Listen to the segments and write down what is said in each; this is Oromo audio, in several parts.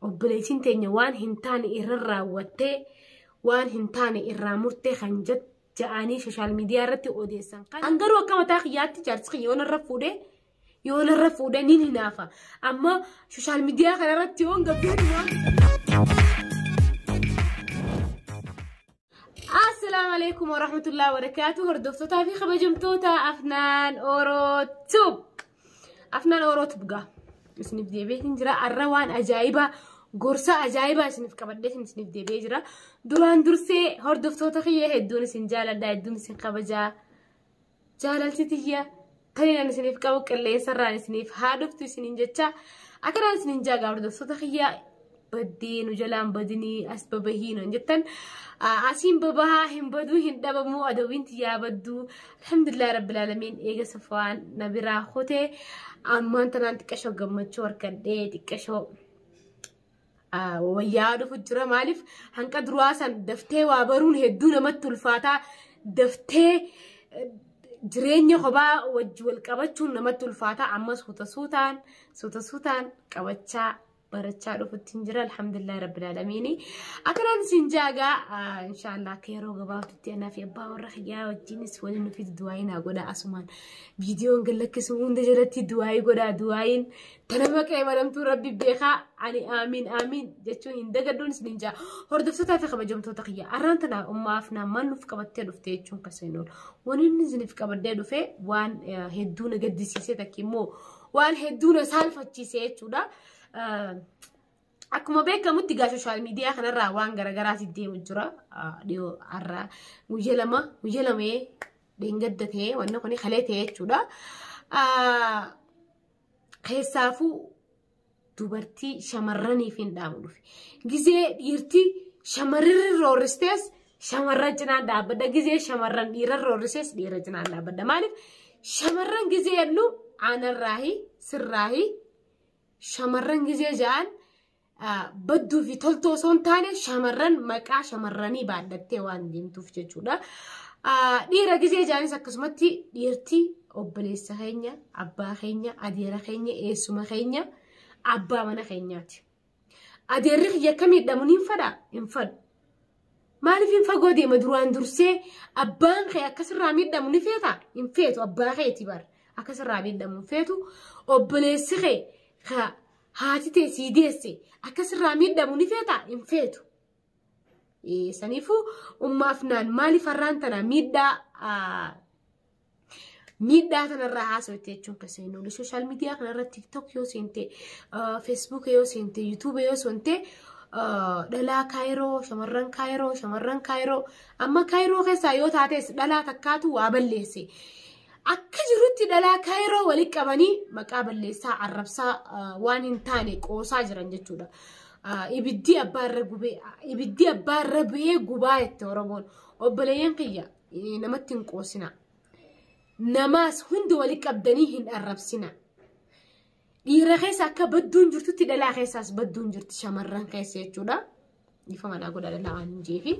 Obboleettiin teenya waan hin taane irra raawwattee waan hin taane irraa murtee kan ja'anii sooshaal miidiyaa irratti odeessan. Kan garuu akka mataa kiyyaatti jaarsi kiyya yoon irra fuudhee yoon irra fuudhee ni hinaafa. Amma sooshaal miidiyaa kanarratti yoon gabbee. Assalaamu alaikum warahmatullahi wabarakaatu. Hordoftootaa fi kabajamtoota Afnaan Orootuub. Afnaan Orootuub gaa. Isiniif deebi'ee jira. Arra waan ajaa'ibaa gorsa ajaa'ibaa isiniif qabadhee isiniif deebi'ee jira. Duraan dursee hordoftoota kiyya hedduun isin jaaladha hedduun isin kabajaa. Jaalalti tiyya taniin isiniif qabu qilleensarraan isiniif haa dhuftu isiniin jecha akkanaan isiniin jaagaa hordoftoota kiyya baddee nu jalaan badinii as babahii nuun jettan asiin babahaa hin baduu hin dhabamuu adawiin tiyyaa badduu alhamdulillah rabbil aalamiin eega safwaan na biraa hotee ammaan tanaan xiqqashoo gammachuu harkadhee xiqqashoo wayyaa dhufu jira maaliif hanqa duraa san daftee waa baruun hedduu namatti ulfaataa daftee jireenya kophaa wajji wal qabachuun namatti ulfaataa amma suuta suutaan suuta suutaan qabachaa barachaa dhufutti hin jira alhamdulillah rabbil aalamiin akkanaan isin jaagaa inshaallah akka yeroo gabaabdutti anaa fi abbaa warra kiyyaa wajjinis waliin nufi du'aayin haa godhaa asumaan viidiyoon gallakkisu hunda jalatti du'aayii godhaa du'aayin tana maqee malamtuu rabbi beekaa ani aamiin aamiin jechuun hin dagadhuun isin jaa hordoftootaa fi kabajamtoota kiyya arraan tana ummaaf namaan nuuf qabattee dhufte jechuun kaseen oolu wanni inni isiniif qabadhee dhufe waan hedduu na gaddisiise takki immoo waan hedduu na saalfachiise jechuudha. Akkuma beekamutti gaa sooshaal miidiyaa kanarraa waan garagaraatti deemu jira. Dhiyoo har'a guyya lama guyya lamee dheengadda ta'ee wanni kun kalee ta'e jechuudha. Keessaafuu dubartii shamarraniif hin dhaamu dhufe. Gizee dhiirtii shamarri roorristees shamarran cinaan dhaabbadha. Gizee shamarran dhiira roorrisees dhiira cinaan dhaabbadha. Maaliif shamarran gizee jennu aanarraahi sirraahi shamarran gizee ja'an badduu fi toltoo osoo hin taane shamarran maqaa shamarranii baadhattee waan deemtuuf jechuudha. Dhiira gizee ja'anis akkasumatti dhiirtii obboleessa keenya, abbaa keenya, adeera keenya, eessuma keenya, abbaa mana keenyaati. Adeerri kiyya akka miidhamu ni fedhaa? Hin fedhu. Maaliif hin fagoo deema duraan dursee abbaan kee akkasirraa miidhamu ni feetaa? Hin feetu abbaa keeti bara. Akkasirraa miidhamu hin feetu. Obboleessi kee ka haati tee sii deesse akkasirraa miidhamu ni feetaa? Hin feetu. Saniifuu ummaaf naan maaliif har'aan tana miidhaa miidhaa kanarraa haasawte jechuun kan seenuu oolu. Sooshaal miidiyaa kanarra TikTok yoo seente, Facebook yoo seente, YouTube yoo seente dhalaa kaayiroo, shamarran kaayiroo, shamarran kaayiroo amma kaayiroo keessaa yoo taates dhalaa takkaatu waa balleesse. Akka jirutti dhalaa kaayiroo walitti qabanii maqaa balleessaa arrabsaa waan hin taane qoosaa jiran jechuudha. Ibiddi abbaa irra gubee ibiddi abbaa irra bu'ee gubaa jette Oromoon. Obboleeyyan kiyya namatti hin qoosina. Namaas hundi walitti qabdanii hin arrabsina. Dhiira keessa akka badduun jirtutti dhalaa keessaas badduun jirti shamarran keessa jechuudha. Ifa manaa godha dhalaa waan hin jeefi.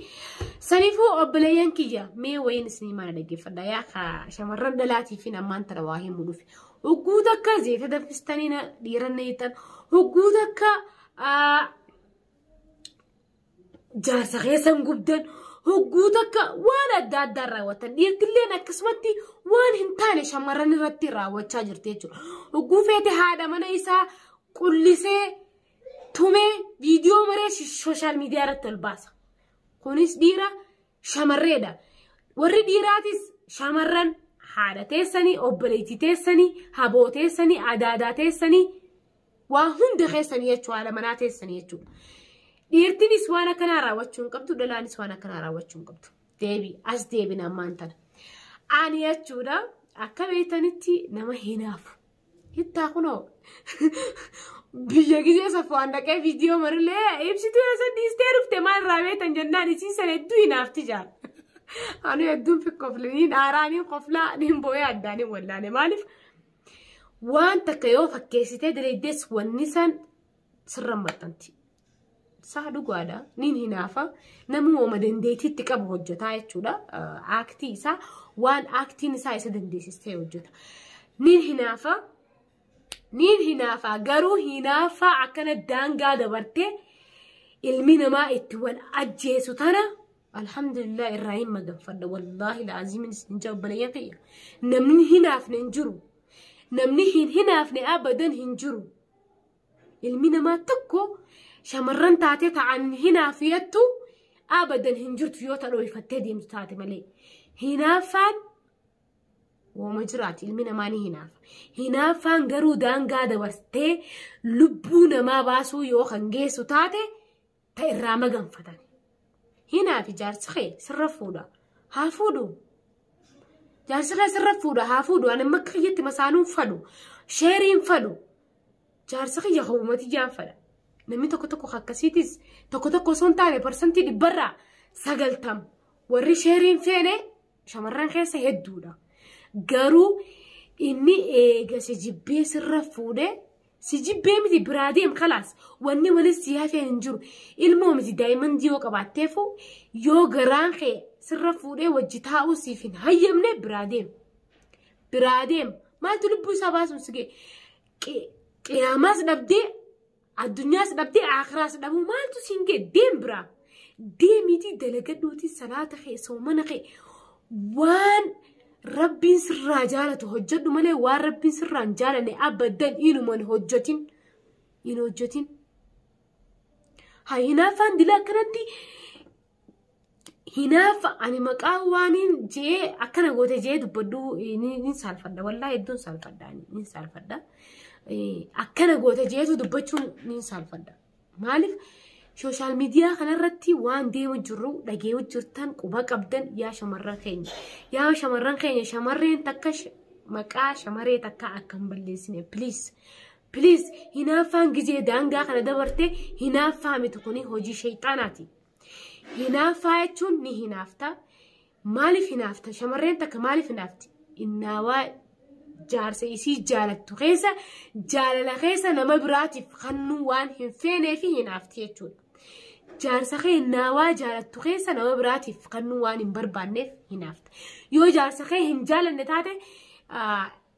Saniifuu obboleeyyan kiyya mee wayiin isinii mana dhaggeeffadha yaa ka shamarran dhalaatii fi ammaan tana waa himuu dhufe. Hogguu takka zeeta danfistanii dhiira na hiixan. Hogguu takka jaarsa keessan gubdan. Hogguu takka waan adda addaa raawwatan dhiirtilleen akkasumatti waan hin taane shamarran irratti raawwachaa jirti jechuudha. Hogguu feete haadha mana isaa qullisee tumee viidiyoo maree sooshaal miidiyaa irratti ol baasa. Kunis dhiira shamarreedha. Warri dhiiraatis shamarran haadha teessanii, obboleettii teessanii, haboo teessanii, adaadaa teessanii waa hunda keessanii jechuudha haadha manaa teessanii jechuudha. Dhiirtinis waan akkanaa raawwachuu hin qabdu, dhalaanis waan akkanaa raawwachuu hin qabdu. Deebi as deebina ammaan tana. Ani jechuudha akka beektanitti nama hinaafu. Hittaa kunoo biyya gizee safuwaan dhaqee viidiyoo marillee ibsituu yoo san dhiistee dhufte maal irraa beektan jennaan isiin sana hedduu hinaafti jaal. Ani hedduun fikkofle niin aaraa niin koflaa niin boo'ee addaan hin wallaale maaliif waan takka yoo fakkeessitee dalayddees wanni san sirra maxxanti. Isaa dhugaadha. Niin hinaafa. Namni uuma dandeettiitti qabu hojjetaa jechuudha. Aaktii isaa waan aaktiin isaa isa dandeessistee hojjeta. Niin hinaafa. Niin hinaafaa garuu hinaafaa akkana daangaa dabartee ilmi namaa itti wal ajjeesu tana alhamdulillah irraa hin maganfadha. Wallaahi laazimin isin jaa obboleeyyan kiyya. Namni hinaafne hin jiru. Namni hin hinaafne abadan hin jiru. Ilmi namaa tokko shamarran taatee ta'an hinaafiyattu abadan hin jirtu yoo ta'u deemtu taate malee. Hinaafaan wooma jiraati ilmi namaa ni hinaafa. Hinaafaan garuu daangaa dabartee lubbuu namaa baasuu yoo kan geessu taate ta irraa maganfatan. Hinaafi jaarsi kee sirra fuudha. Haa fuudhu. Jaarsi kee sirra fuudha haa fuudhu. Ani amma kiyyatti masaanuun fadhu. Sheeriin fadhu. Jaarsi kiyya hawwumati jaan fadha. Namni tokko tokko akkasiitis tokko tokko osoo hin taane 90% warri sheeriin feene shamarran keessa hedduudha. Garuu inni eega si jibbee sirra fuudhee si jibbee miti biraa deem kalaas wanni walis si hafeen hin jiru. Ilmoo miti daa'imman yoo qabaatteefu yoo garaan kee sirra fuudhee wajji taa'uu siif hin hayyamne biraa deem. Biraa deem maaltu lubbuu isaa baasuun si ga'e qiyaamaas dhabdee addunyaas dhabdee akiraas dhabuu maaltu siin ga'e deem biraa. Deemiitii dalagadhuutii salaata kee soomana kee waan Rabbiin sirraa jaalatu hojjedhu malee waan rabbiin sirraa hin jaalanne abadan inuman hojjetin. Hin hojjetin. Haa hinaaffaan dila akkanatti hinaafa ani maqaa waaniin jee akkana goote jee dubbadhu ni saalfadha. Wallaahi hedduun saalfadha ni saalfadha. Akkana goote jeetu dubbachuun ni saalfadha. Maaliif social media kanarratti waan deemu jirru dhageewu jirtan quba qabdan yaa shamarran keenya. Yaa shamarran keenya shamarreen takka maqaa shamarree takka akka hin balleessine please. Please hinaaffaan gizee daangaa kana dabarte hinaaffaa miti kuni hojii shayxaanaati. Hinaaffaa jechuun ni hinaafta. Maaliif hinaafta? Shamarreen takka maaliif hinaafti? Innaawaa jaarsa isii jaalattu keessa jaalala keessa nama biraatiif kennuu waan hin feenee fi hinaafti jechuudha. Jaarsa kee naawaa jaalattu keessa nama biraatiif kennuu waan hin barbaanneef hinaafta. Yoo jaarsa kee hin jaalanne taate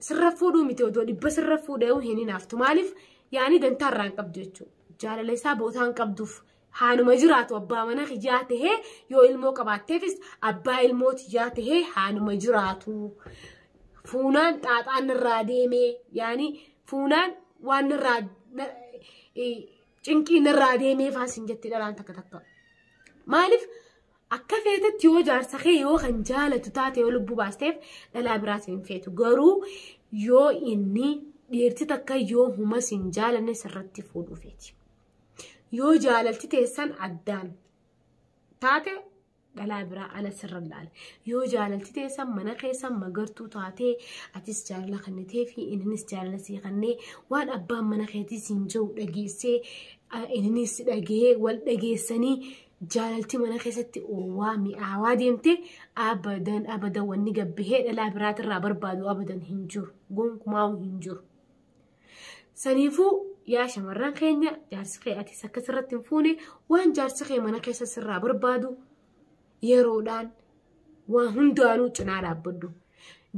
sirra fuudhuu miti odoo dhibba sirra fuudhee hin hinaaftu. Maaliif yaani dantaa irraa hin qabdu jechuudha. Jaalala isaa bootaa hin qabduuf haanuma jiraatu abbaa mana kiyyaa tahee yoo ilmoo qabaatteefis abbaa ilmoo tiyyaa tahee haanuma jiraatu. Fuunaan xaaxaan irraa deemee yaani fuunaan waan irraa cinqiin irraa deemee faasin jetti dhalaan takka takka. Maaliif akka feetetti yoo jaarsa kee yoo kan jaalatu taate yoo lubbuu baasteef dhalaa biraas hin feetu. Garuu yoo inni dhiirti takka yoo humas hin jaalanne sirratti fuudhuu feeti. Yoo jaalalti teessan addaan taate dhalaa biraa ala sirra laala. Yoo jaalalti teessan mana keessan magartuu taatee atis jaalala kennitee fi innis jaalala sii kennee waan abbaan mana keetii siin jiru dhageessee innis dhagee wal dhageessanii jaalalti mana keessatti oowwaa mi'aawaa deemte abadan abadan wanni gabbihee dhalaa biraatirraa barbaadu abadan hin jiru. Gonkumaa hin jiru. Saniifuu yaa shamarran keenya jaarsi kee atis akkasirratti hin fuune waan jaarsi kee mana keessa sirraa barbaadu yeroodhaan waan hundaanuu cinaa dhaabbadhu.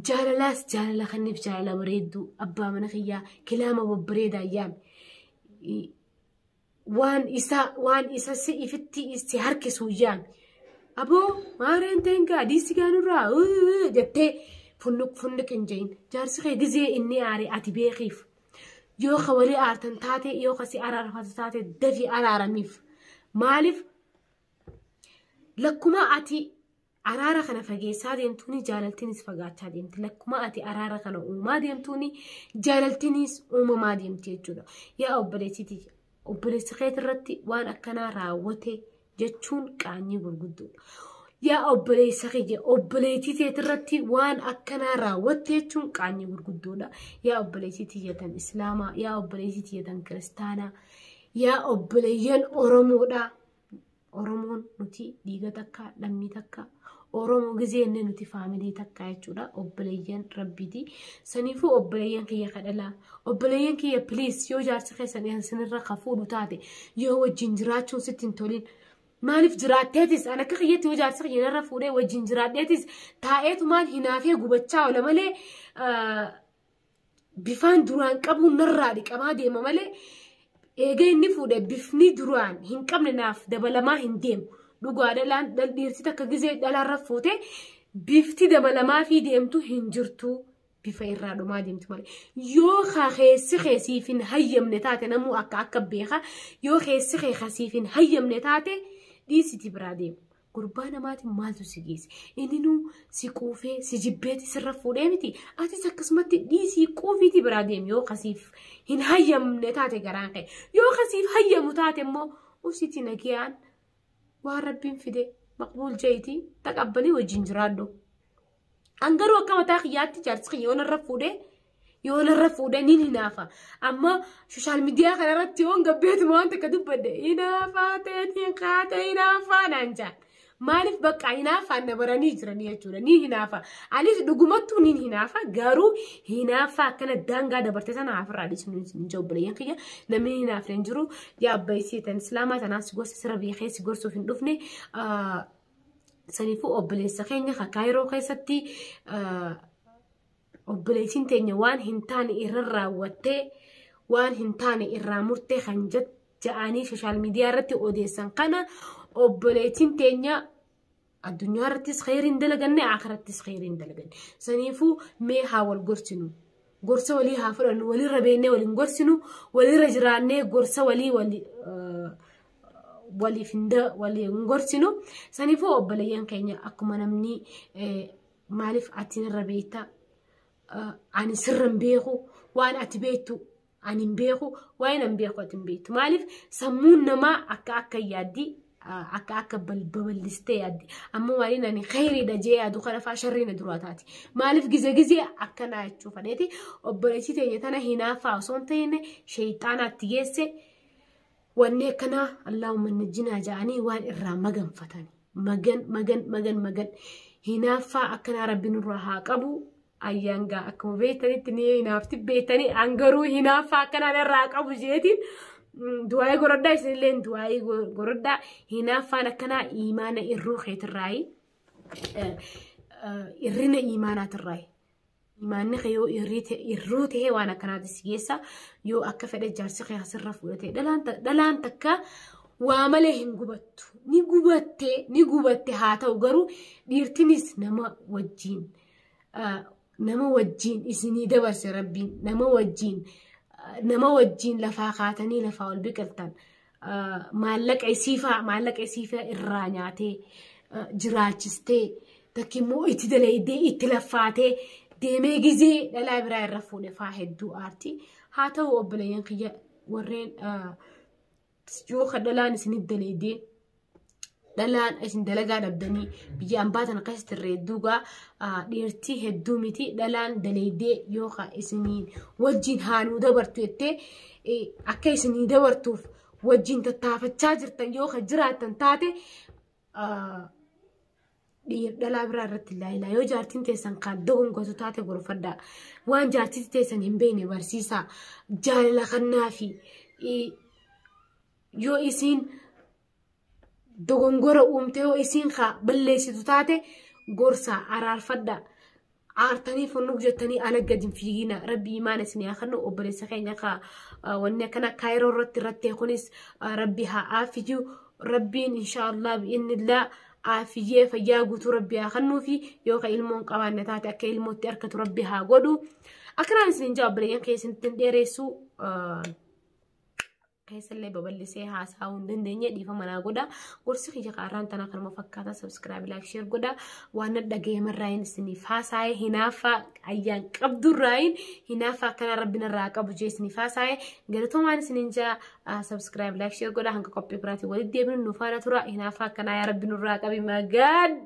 Jaalalaas jaalala kanniif jaalala bareedduu abbaa mana kiyyaa kilaama babbareedaa yaame. Waan isa si ifitti si harkisu yaame. Aboo maareen teengaa diisi gaanurraa jettee funnuq funnuq hin jehin. Jaarsi kee gizee inni aare ati beekiif. Yoo ka walii aartan taate yoo ka si araarfatu taate dafii araaramiif. Maaliif lakkuma ati araara kana fageessaa deemtuuni jaalaltiinis fagaachaa deemti. Lakkuma ati araara kana uumaa deemtuuni jaalaltiinis uumamaa deemti jechuudha. Yaa obboleessitii obboleessi keetirratti waan akkanaa raawwate jechuun qaanyii gurguddoodha. Yaa obboleessa kiyya obboleettii teetirratti waan akkanaa raawwatte jechuun qaanyii gurguddoodha. Yaa obboleettii tiyyatan Islaamaa, yaa obboleettii tiyyatan Kiristaanaa, yaa obboleeyyan Oromoodha. Oromoon nuti dhiiga takka, lammii takka, Oromoo gizee inni nuti faamilii takka jechuudha. Obboleeyyan Rabbiiti. Saniifuu obboleeyyan kiyya kadhalaa. Obboleeyyan kiyya please yoo jaarsi keessan isinirra ka fuudhu taate yoo wajjin jiraachuun sitti hin tolin. Maaliif jiraatteetis an akka kiyyatti yoo jaarsi kiyya narra fuudhee wajjin jiraadheetis taa'eetumaan hinaafee gubachaa oola malee Bifaan duraan qabu narraa dhiqamaa deema malee eega inni fuudhe bifni duraan hin qabne naaf dabalamaa hin deemu. Dhugaa dhalaan dhiirti takka gizee dhalaarra fuute bifti dabalamaa fi deemtu hin jirtu. Bifa irraa dhumaa deemtu malee. Yoo keessi keessiif hin hayyamne taate namuu akka akka beeka. Yoo keessi keessiif hin hayyamne taate dhiisiti biraa deemu. Gurbaa namaatiin maaltu si geesse? Inni nuu si quufee si jibbeeti sirra fuudhee miti. Atis akkasumatti dhiisii quufiiti biraa deemi yoo kasiif hin hayyamne taate garaan ka'e. Yoo kasiif hayyamu taate immoo usiiti nagayaan waan rabbiin fide maqbuul jeetii taqabbalii wajjin jiraadhu. An garuu akka mataa kiyyaatti jaarsi kiyya yoo narra fuudhee ni hinaafa. Amma social media kanarratti yoon gabbeetuma waan takka dubbadde hinaafaa ta'eetiin kaatee hinaafaa naan jaan. Maaliif bakka hinaafaan na baranii jiranii jechuudha. Ni hinaafa. Anis dhugumattuu ni hinaafa. Garuu hinaafa akkana daangaa dabarte sana ofirraa dhiisnu hin jiru obboleeyyan kiyya. Namni hinaafne hin jiru. Yaa abbaysii tan islaamaa tanaas gosa sirra beekee si gorsuuf hin dhufne. Saniifuu obboleessa keenya Kaayiroo keessatti obboleettiin teenya waan hin taane irra raawwattee waan hin taane irraa murtee kan ja'anii social media irratti odeessan kana obboleettiin teenya addunyaa irrattis kheyriin dalaganne akhirattis kheyriin dalaganne. Saniifuu mee haa wal gorsinu. Gorsa walii haa fudhannu walirra beennee waliin gorsinu walirra jiraannee gorsa walii waliif waliin gorsinu. Saniifuu obboleeyyan keenya akkuma namni maaliif ati narra beektaa ani sirra hin beeku waan ati beektu ani hin beeku waan hin beeku ati hin beektu. Maaliif sammuun namaa akka akka yaaddi akka akka babal'istee yaaddi. Amma waan ani kheyriidha jee yaadu kana fa'aa sharriina duraa taati. Maaliif gize gizee akkanaa jechuu fedheeti obboleettii teenya tana hinaaffaa osoo hin ta'in sheeyxaanaatti geesse wanni akkanaa allaahumma najjinaa ja'anii waan irraa maganfatan. Magan magan magan magan hinaaffaa akkanaa rabbi nurraa haa qabu. Ayyaan gaa akkuma beektanitti ni hinaafti beektanii an garuu hinaaffaa akkanaan irraa qabu jeetiin du'aayii gorodhaa isinillee du'aayii gorodhaa hinaaffaan akkanaa imaana irruu keetirraayi irrina imaanaatirraayi. Imaanni kee yoo irruu ta'e waan akkanaatti si geessa yoo akka fedhe jaarsi kee asirra fudhate dhalaan takka waa malee hin gubattu ni gubatte ni gubatte haa ta'u garuu dhiirtinis nama wajjiin. Nama wajjiin isinii dabarse rabbiin nama wajjiin lafaa kaatanii lafaa ol biqiltan maallaqa isiifaa irraa nyaatee jiraachistee takki immoo itti dalaydee itti laffaatee deemee gizee dhalaa biraa irra fuudhe faa hedduu aarti. Haa ta'u obboleeyyan kiyya warreen yoo dhalaan isinitti dalaydee dhalaan isin dalagaa dhabdanii biyya ambaa tana keessatti irra hedduu gaa dhiirtii hedduu miti dhalaan dalaydee yookaan isiniin wajjin haanuu dabartu jettee akka isinii dabartuuf wajjin tattaafachaa jirtan yookaan jiraattan taate dhalaa biraa irratti ilaala. Yoo jaartiin teessan kan dogongortu taate gorfadhaa. Waan jaartiin teessan hin beekne barsiisaa. Jaalala kannaa fi yoo isiin dogongora uumte yoo isiin balleessitu taate gorsaa araarfadhaa. Aartanii funnuuf jettanii ala gadi hin fiigina. Rabbi imaana isinii haa kennu obboleessa keenya wanni akkana Kaayiroo irratti kunis rabbi haa aafiyu. Rabbiin inshaallah bi'innillaa aafiyyee fayyaa guutuu rabbi haa kennuufi yoo ka ilmoon qabaanne taate akka ilmootti harkatu rabbi haa godhu. Akkanaan isiniin jaa obboleeyyan keessatti hin dheeressu. Keessallee babal'isee haasa'uu hin dandeenye dhiifama naa godha. Gorsi kiyya qaarraan tanaa kanuma fakkaata. Subscribe, like, share godha. Waan dhagayemarraayin isiniif haasa'e hinaaffaa ayyaan qabdurraayin hinaaffaa akkana rabbi narraa qabu jee isiniif haasa'e. Galatoomaan isiniin jaa subscribe, like, share godha. Hanga qophii biraatiin walitti deebinu nu faana tura. Hinaaffaa akkanaa yaa rabbi nurraa qabi magaan.